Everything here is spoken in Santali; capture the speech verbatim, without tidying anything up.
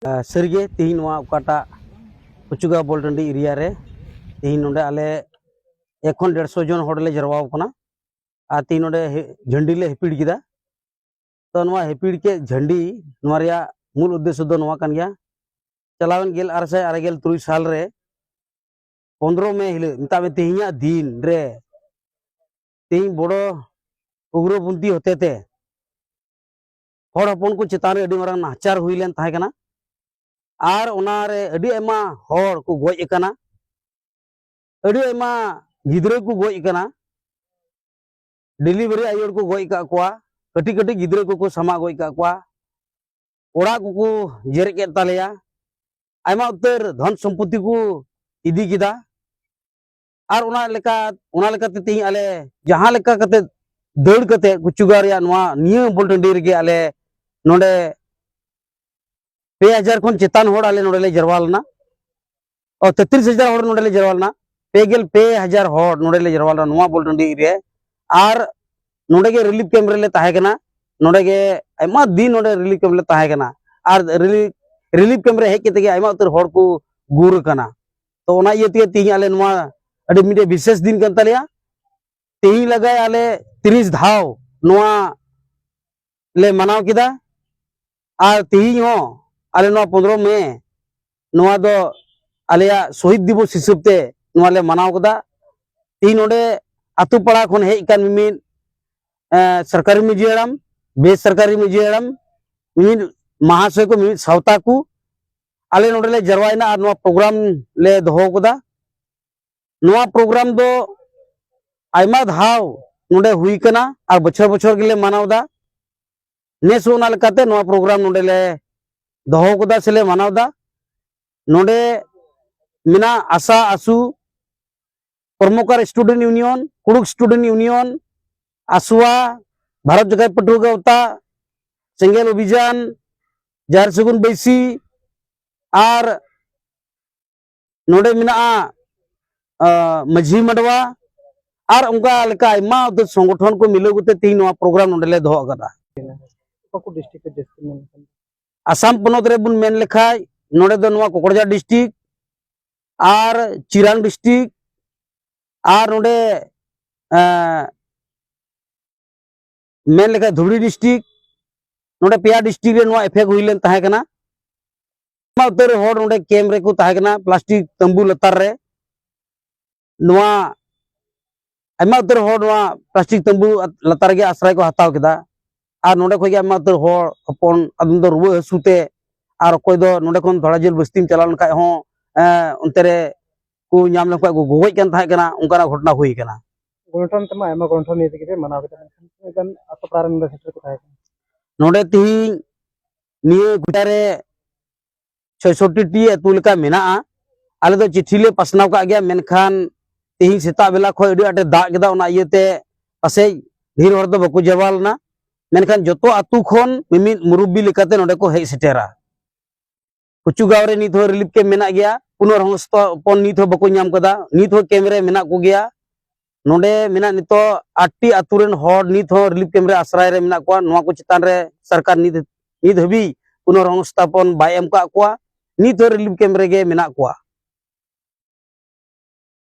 ᱥᱟᱹᱨᱤᱜᱮ ᱛᱮᱦᱮᱧ ᱱᱚᱣᱟ ᱚᱠᱟᱴᱟᱜ ᱠᱩᱪᱩᱜᱟ ᱵᱚᱞ ᱴᱟᱺᱰᱤ ᱮᱨᱤᱭᱟ ᱨᱮ ᱛᱮᱦᱮᱧ ᱱᱚᱰᱮ ᱟᱞᱮ ᱮᱠᱷᱚᱱ ᱰᱮᱲᱥᱚ ᱡᱚᱱ ᱦᱚᱲ ᱞᱮ ᱡᱟᱨᱣᱟ ᱟᱠᱟᱱᱟ᱾ ᱟᱨ ᱛᱮᱦᱮᱧ ᱱᱚᱰᱮ ᱦᱮ- ᱡᱷᱟᱹᱱᱰᱤ ᱞᱮ ᱦᱤᱯᱤᱲ ᱠᱮᱫᱟ᱾ ᱛᱚ ᱱᱚᱣᱟ ᱦᱤᱯᱤᱲ ᱠᱮᱫ ᱡᱷᱟᱹᱱᱰᱤ, ᱱᱚᱣᱟ ᱨᱮᱭᱟᱜ ᱢᱩᱞ ᱩᱫᱽᱫᱮᱥᱥᱚ ᱫᱚ ᱱᱚᱣᱟ ᱠᱟᱱ ᱜᱮᱭᱟ᱾ ᱪᱟᱞᱟᱣᱮᱱ ᱜᱮᱞ ᱟᱨᱮ ᱥᱟᱭ ᱟᱨᱮ ᱜᱮᱞ ᱛᱩᱨᱩᱭ ᱥᱟᱞ ᱨᱮ ᱯᱚᱱᱫᱽᱨᱚ ᱢᱮ ᱦᱤᱞᱳᱜ, ᱢᱮᱛᱟᱜ ᱢᱮ ᱛᱮᱦᱮᱧᱟᱜ ᱫᱤᱱ ᱨᱮ, ᱛᱮᱦᱮᱧ ᱵᱚᱲᱚ ᱩᱜᱽᱨᱚᱯᱚᱱᱛᱷᱤ ᱦᱚᱛᱮᱛᱮ ᱦᱚᱲ ᱦᱚᱯᱚᱱ ᱠᱚ ᱪᱮᱛᱟᱱ ᱨᱮ ᱟᱹᱰᱤ ᱢᱟᱨᱟᱝ ᱱᱟᱦᱟᱪᱟᱨ ᱦᱩᱭ ᱞᱮᱱ ᱛᱟᱦᱮᱸ ᱠᱟᱱᱟ᱾ ᱟᱨ ᱚᱱᱟᱨᱮ ᱟᱹᱰᱤ ᱟᱭᱢᱟ ᱦᱚᱲ ᱠᱚ ᱜᱚᱡ ᱟᱠᱟᱱᱟ, ᱟᱹᱰᱤ ᱟᱭᱢᱟ ᱜᱤᱫᱽᱨᱟᱹ ᱠᱚ ᱜᱚᱡ ᱟᱠᱟᱱᱟ, ᱰᱮᱞᱤᱵᱷᱟᱨᱤ ᱟᱭᱳ ᱦᱚᱲ ᱠᱚ ᱜᱚᱡ ᱟᱠᱟᱫ ᱠᱚᱣᱟ, ᱠᱟᱹᱴᱤᱡ ᱠᱟᱹᱴᱤᱡ ᱜᱤᱫᱽᱨᱟᱹ ᱠᱚᱠᱚ ᱥᱟᱢᱟᱜ ᱜᱚᱡ ᱟᱠᱟᱫ ᱠᱚᱣᱟ, ᱚᱲᱟᱜ ᱠᱚᱠᱚ ᱡᱮᱨᱮᱫ ᱠᱮᱫ ᱛᱟᱞᱮᱭᱟ, ᱟᱭᱢᱟ ᱩᱛᱟᱹᱨ ᱫᱷᱚᱱ ᱥᱚᱢᱯᱚᱛᱤ ᱠᱚ ᱤᱫᱤ ᱠᱮᱫᱟ᱾ ᱟᱨ ᱚᱱᱟ ᱞᱮᱠᱟ, ᱚᱱᱟ ᱞᱮᱠᱟᱛᱮ ᱛᱮᱦᱮᱧ ᱟᱞᱮ ᱡᱟᱦᱟᱸ ᱞᱮᱠᱟ ᱠᱟᱛᱮ ᱫᱟᱹᱲ ᱠᱟᱛᱮ ᱠᱩᱪᱩᱜᱟ ᱨᱮᱭᱟᱜ ᱱᱚᱣᱟ ᱱᱤᱭᱟᱹ ᱵᱚᱞ ᱴᱟᱺᱰᱤ ᱨᱮᱜᱮ ᱟᱞᱮ ᱱᱚᱰᱮ ᱯᱮ ᱦᱟᱡᱟᱨ ᱠᱷᱚᱱ ᱪᱮᱛᱟᱱ ᱦᱚᱲ ᱟᱞᱮ ᱱᱚᱰᱮ ᱞᱮ ᱡᱟᱨᱣᱟ ᱞᱮᱱᱟ᱾ ᱚ, ᱛᱮᱛᱨᱤᱥ ᱦᱟᱡᱟᱨ ᱦᱚᱲ ᱱᱚᱰᱮ ᱞᱮ ᱡᱟᱨᱣᱟ ᱞᱮᱱᱟ᱾ ᱯᱮ ᱜᱮᱞ ᱯᱮ ᱦᱟᱡᱟᱨ ᱦᱚᱲ ᱱᱚᱰᱮ ᱞᱮ ᱡᱟᱨᱣᱟ ᱞᱮᱱᱟ ᱱᱚᱣᱟ ᱵᱚᱞ ᱴᱟᱺᱰᱤ ᱨᱮ᱾ ᱟᱨ ᱱᱚᱰᱮ ᱜᱮ ᱨᱤᱞᱤᱯ ᱠᱮᱢᱯ ᱨᱮᱞᱮ ᱛᱟᱦᱮᱸ ᱠᱟᱱᱟ᱾ ᱱᱚᱰᱮ ᱜᱮ ᱟᱭᱢᱟ ᱫᱤᱱ ᱱᱚᱰᱮ ᱨᱤᱞᱤᱯ ᱠᱮᱢᱯ ᱞᱮ ᱛᱟᱦᱮᱸ ᱠᱟᱱᱟ᱾ ᱟᱨ ᱨᱤᱞᱤᱯ, ᱨᱤᱞᱤᱯ ᱠᱮᱢᱯ ᱨᱮ ᱦᱮᱡ ᱠᱟᱛᱮ ᱜᱮ ᱟᱭᱢᱟ ᱩᱛᱟᱹᱨ ᱦᱚᱲ ᱠᱚ ᱜᱩᱨ ᱟᱠᱟᱱᱟ᱾ ᱛᱚ ᱚᱱᱟ ᱤᱭᱟᱹ ᱛᱮᱜᱮ ᱛᱮᱦᱮᱧ ᱟᱞᱮ ᱱᱚᱣᱟ ᱟᱹᱰᱤ ᱢᱤᱫᱴᱮᱡ ᱵᱤᱥᱮᱥ ᱫᱤᱱ ᱠᱟᱱ ᱛᱟᱞᱮᱭᱟ᱾ ᱛᱮᱦᱮᱧ ᱞᱟᱜᱟᱭ ᱟᱞᱮ ᱛᱤᱨᱤᱥ ᱫᱷᱟᱣ ᱱᱚᱣᱟ ᱞᱮ ᱢᱟᱱᱟᱣ ᱠᱮᱫᱟ᱾ ᱟᱨ ᱛᱮᱦᱮᱧ ᱦᱚᱸ ᱟᱞᱮ ᱱᱚᱣᱟ ᱯᱚᱱᱫᱽᱨᱚ ᱢᱮ ᱱᱚᱣᱟ ᱫᱚ ᱟᱞᱮᱭᱟᱜ ᱥᱚᱦᱤᱫ ᱫᱤᱵᱚᱥ ᱦᱤᱥᱟᱹᱵ ᱛᱮ ᱱᱚᱣᱟ ᱞᱮ ᱢᱟᱱᱟᱣ ᱠᱮᱫᱟ᱾ ᱛᱮᱦᱮᱧ ᱱᱚᱰᱮ ᱟᱛᱳ ᱯᱟᱲᱟ ᱠᱷᱚᱱ ᱦᱮᱡ ᱟᱠᱟᱱ ᱢᱤᱢᱤᱫ, ᱮᱸ, ᱥᱚᱨᱠᱟᱨᱤ ᱢᱟᱹᱡᱷᱤ ᱦᱟᱲᱟᱢ, ᱵᱮᱥᱚᱨᱠᱟᱨᱤ ᱢᱟᱹᱡᱷᱤ ᱦᱟᱲᱟᱢ, ᱢᱤᱢᱤᱫ ᱢᱟᱦᱟᱥᱚᱭ ᱠᱚ, ᱢᱤᱢᱤᱫ ᱥᱟᱶᱛᱟ ᱠᱚ, ᱟᱞᱮ ᱱᱚᱰᱮ ᱞᱮ ᱡᱟᱨᱣᱟᱭᱮᱱᱟ ᱟᱨ ᱱᱚᱣᱟ ᱯᱨᱳᱜᱨᱟᱢ ᱞᱮ ᱫᱚᱦᱚ ᱠᱟᱫᱟ᱾ ᱱᱚᱣᱟ ᱯᱨᱳᱜᱨᱟᱢ ᱫᱚ ᱟᱭᱢᱟ ᱫᱷᱟᱣ ᱱᱚᱰᱮ ᱦᱩᱭ ᱠᱟᱱᱟ ᱟᱨ ᱵᱚᱪᱷᱚᱨ ᱵᱚᱪᱷᱚᱨ ᱜᱮᱞᱮ ᱢᱟᱱᱟᱣ ᱮᱫᱟ᱾ ᱱᱮᱥ ᱦᱚᱸ ᱚᱱᱟ ᱞᱮᱠᱟᱛᱮ ᱱᱚᱣᱟ ᱯᱨᱳᱜᱨᱟᱢ ᱱᱚᱰᱮ ᱞᱮ ᱫᱚᱦᱚ ᱠᱟᱫᱟ ᱥᱮᱞᱮ ᱢᱟᱱᱟᱣ ᱮᱫᱟ᱾ ᱱᱚᱰᱮ ᱢᱮᱱᱟᱜ ᱟᱥᱟ, ᱟᱥᱩ, ᱠᱚᱨᱢᱚᱠᱟᱨ ᱥᱴᱩᱰᱮᱱᱴ ᱤᱭᱩᱱᱤᱭᱚᱱ, ᱠᱩᱲᱩᱠ ᱥᱴᱩᱰᱮᱱᱴ ᱤᱭᱩᱱᱤᱭᱚᱱ, ᱟᱥᱩᱣᱟ, ᱵᱷᱟᱨᱚᱛ ᱡᱟᱠᱟᱛ ᱯᱟᱹᱴᱷᱩᱣᱟᱹ ᱜᱟᱶᱛᱟ, ᱥᱮᱸᱜᱮᱞ ᱚᱵᱷᱤᱡᱟᱱ, ᱡᱟᱦᱮᱨ ᱥᱟᱹᱜᱩᱱ ᱵᱟᱹᱭᱥᱤ, ᱟᱨ ᱱᱚᱰᱮ ᱢᱮᱱᱟᱜᱼᱟ, ᱟᱸ, ᱢᱟᱹᱡᱷᱤ ᱢᱟᱰᱣᱟ, ᱟᱨ ᱚᱱᱠᱟ ᱞᱮᱠᱟ ᱟᱭᱢᱟ ᱩᱛᱟᱹᱨ ᱥᱚᱝᱜᱚᱴᱷᱚᱱ ᱠᱚ ᱢᱤᱞᱟᱹᱣ ᱠᱟᱛᱮ ᱛᱮᱦᱮᱧ ᱱᱚᱣᱟ ᱯᱨᱳᱜᱨᱟᱢ ᱱᱚᱰᱮ ᱞᱮ ᱫᱚᱦᱚ ᱟᱠᱟᱫᱟ᱾ ᱚᱠᱟ ᱠᱚ ᱰᱤᱥᱴᱨᱤᱠᱴ ᱨᱮ ᱡᱟᱹᱥᱛᱤ ᱢᱮᱱ ᱞᱮᱠᱷᱟᱱ? ᱟᱥᱟᱢ ᱯᱚᱱᱚᱛ ᱨᱮᱵᱚᱱ ᱢᱮᱱ ᱞᱮᱠᱷᱟᱡ, ᱱᱚᱰᱮ ᱫᱚ ᱱᱚᱣᱟ ᱠᱚᱠᱲᱟᱡᱷᱟᱨ ᱰᱤᱥᱴᱨᱤᱠᱴ ᱟᱨ ᱪᱤᱨᱟᱝ ᱰᱤᱥᱴᱨᱤᱠᱴ ᱟᱨ ᱱᱚᱰᱮ, ᱮᱸ, ᱢᱮᱱ ᱞᱮᱠᱷᱟᱡ ᱫᱷᱩᱵᱽᱨᱤ ᱰᱤᱥᱴᱨᱤᱠᱴ, ᱱᱚᱰᱮ ᱯᱮᱭᱟ ᱰᱤᱥᱴᱨᱤᱠᱴ ᱨᱮ ᱱᱚᱣᱟ ᱮᱯᱷᱮᱠᱴ ᱦᱩᱭ ᱞᱮᱱ ᱛᱟᱦᱮᱸ ᱠᱟᱱᱟ᱾ ᱟᱭᱢᱟ ᱩᱛᱟᱹᱨ ᱦᱚᱲ ᱱᱚᱰᱮ ᱠᱮᱢᱯ ᱨᱮᱠᱚ ᱛᱟᱦᱮᱸ ᱠᱟᱱᱟ, ᱯᱞᱟᱥᱴᱤᱠ ᱛᱟᱸᱵᱩ ᱞᱟᱛᱟᱨ ᱨᱮ᱾ ᱱᱚᱣᱟ ᱟᱭᱢᱟ ᱩᱛᱟᱹᱨ ᱦᱚᱲ ᱱᱚᱣᱟ ᱯᱞᱟᱥᱴᱤᱠ ᱛᱟᱸᱵᱩ ᱞᱟᱛᱟᱨ ᱨᱮᱜᱮ ᱟᱥᱨᱟᱭ ᱠᱚ ᱦᱟᱛᱟᱣ ᱠᱮᱫᱟ᱾ ᱟᱨ ᱱᱚᱰᱮ ᱠᱷᱚᱱ ᱜᱮ ᱟᱭᱢᱟ ᱩᱛᱟᱹᱨ ᱦᱚᱲ ᱦᱚᱯᱚᱱ, ᱟᱫᱚᱢ ᱫᱚ ᱨᱩᱣᱟᱹ ᱦᱟᱹᱥᱩ ᱛᱮ, ᱟᱨ ᱚᱠᱚᱭ ᱫᱚ ᱱᱚᱰᱮ ᱠᱷᱚᱱ ᱛᱷᱚᱲᱟ ᱡᱷᱟᱹᱞ ᱵᱟᱹᱥᱛᱤᱢ ᱪᱟᱞᱟᱣ ᱞᱮᱱᱠᱷᱟᱡ ᱦᱚᱸ, ᱮᱸ, ᱚᱱᱛᱮ ᱨᱮ ᱠᱚ ᱧᱟᱢ ᱞᱮᱠᱚ ᱠᱷᱟᱡ ᱠᱚ ᱜᱚᱜᱚᱡ ᱠᱟᱱ ᱛᱟᱦᱮᱸ ᱠᱟᱱᱟ, ᱚᱱᱠᱟᱱᱟᱜ ᱜᱷᱚᱴᱚᱱᱟ ᱦᱩᱭ ᱠᱟᱱᱟ᱾ ᱜᱚᱱᱴᱷᱚᱱ ᱛᱮᱢᱟ ᱟᱭᱢᱟ ᱜᱚᱱᱴᱷᱚᱱ ᱱᱤᱭᱮ ᱛᱮᱜᱮ ᱯᱮ ᱢᱟᱱᱟᱣ ᱠᱮᱫᱟ, ᱢᱮᱱᱠᱷᱟᱱ ᱛᱤᱱᱟᱹᱜ ᱜᱟᱱ ᱟᱛᱳ ᱯᱟᱲᱟ ᱨᱮᱱ ᱫᱚ ᱥᱮᱴᱮᱨ ᱠᱚ ᱛᱟᱦᱮᱸ ᱠᱟᱱᱟ? ᱱᱚᱰᱮ ᱛᱤᱦᱤᱧ ᱱᱤᱭᱟᱹ ᱜᱚᱴᱟ ᱨᱮ ᱪᱷᱚᱭᱥᱚᱴᱴᱤ ᱴᱤ ᱟᱹᱛᱩ ᱞᱮᱠᱟ ᱢᱮᱱᱟᱜᱼᱟ᱾ ᱟᱞᱮ ᱫᱚ ᱪᱤᱴᱷᱤ ᱞᱮ ᱯᱟᱥᱱᱟᱣ ᱠᱟᱜ ᱜᱮᱭᱟ, ᱢᱮᱱᱠᱷᱟᱱ ᱛᱤᱦᱤᱧ ᱥᱮᱛᱟᱜ ᱵᱮᱞᱟ ᱠᱷᱚᱱ ᱟᱹᱰᱤ ᱟᱸᱴᱮ ᱫᱟᱜ ᱠᱮᱫᱟ, ᱚᱱᱟ ᱤᱭᱟᱹᱛᱮ ᱯᱟᱥᱮᱡ ᱰᱷᱮᱨ ᱦᱚᱲ ᱫᱚ ᱵᱟᱠᱚ ᱡᱟᱣᱨᱟ ᱞᱮᱱᱟ᱾ ᱢᱮᱱᱠᱷᱟᱱ ᱡᱚᱛᱚ ᱟᱹᱛᱩ ᱠᱷᱚᱱ ᱢᱤᱢᱤᱫ ᱢᱩᱨᱩᱵᱵᱤ ᱞᱮᱠᱟᱛᱮ ᱱᱚᱰᱮ ᱠᱚ ᱦᱮᱡ ᱥᱮᱴᱮᱨᱟ᱾ ᱠᱩᱪᱩ ᱜᱟᱶ ᱨᱮ ᱱᱤᱛ ᱦᱚᱸ ᱨᱤᱞᱤᱯ ᱠᱮᱢᱯ ᱢᱮᱱᱟᱜ ᱜᱮᱭᱟ, ᱯᱩᱱᱚᱨᱦᱚᱥᱛᱷᱟᱯᱚᱱ ᱱᱤᱛ ᱦᱚᱸ ᱵᱟᱠᱚ ᱧᱟᱢ ᱠᱟᱫᱟ, ᱱᱤᱛ ᱦᱚᱸ ᱠᱮᱢᱯ ᱨᱮ ᱢᱮᱱᱟᱜ ᱠᱚᱜᱮᱭᱟ᱾ ᱱᱚᱰᱮ ᱢᱮᱱᱟᱜ ᱱᱤᱛᱚᱜ ᱟᱴᱴᱤ ᱟᱹᱛᱩ ᱨᱮᱱ ᱦᱚᱲ ᱱᱤᱛ ᱦᱚᱸ ᱨᱤᱞᱤᱯ ᱠᱮᱢᱯ ᱨᱮ ᱟᱥᱨᱟᱭ ᱨᱮ ᱢᱮᱱᱟᱜ ᱠᱚᱣᱟ᱾ ᱱᱚᱣᱟ ᱠᱚ ᱪᱮᱛᱟᱱ ᱨᱮ ᱥᱚᱨᱠᱟᱨ ᱱᱤᱛ, ᱱᱤᱛ ᱦᱟᱹᱵᱤᱡ ᱯᱩᱱᱚᱨᱦᱚᱥᱛᱷᱟᱯᱚᱱ ᱵᱟᱭ ᱮᱢ ᱠᱟᱜ ᱠᱚᱣᱟ᱾ ᱱᱤᱛ ᱦᱚᱸ ᱨᱤᱞᱤᱯ ᱠᱮᱢᱯ ᱨᱮᱜᱮ ᱢᱮᱱᱟᱜ ᱠᱚᱣᱟ᱾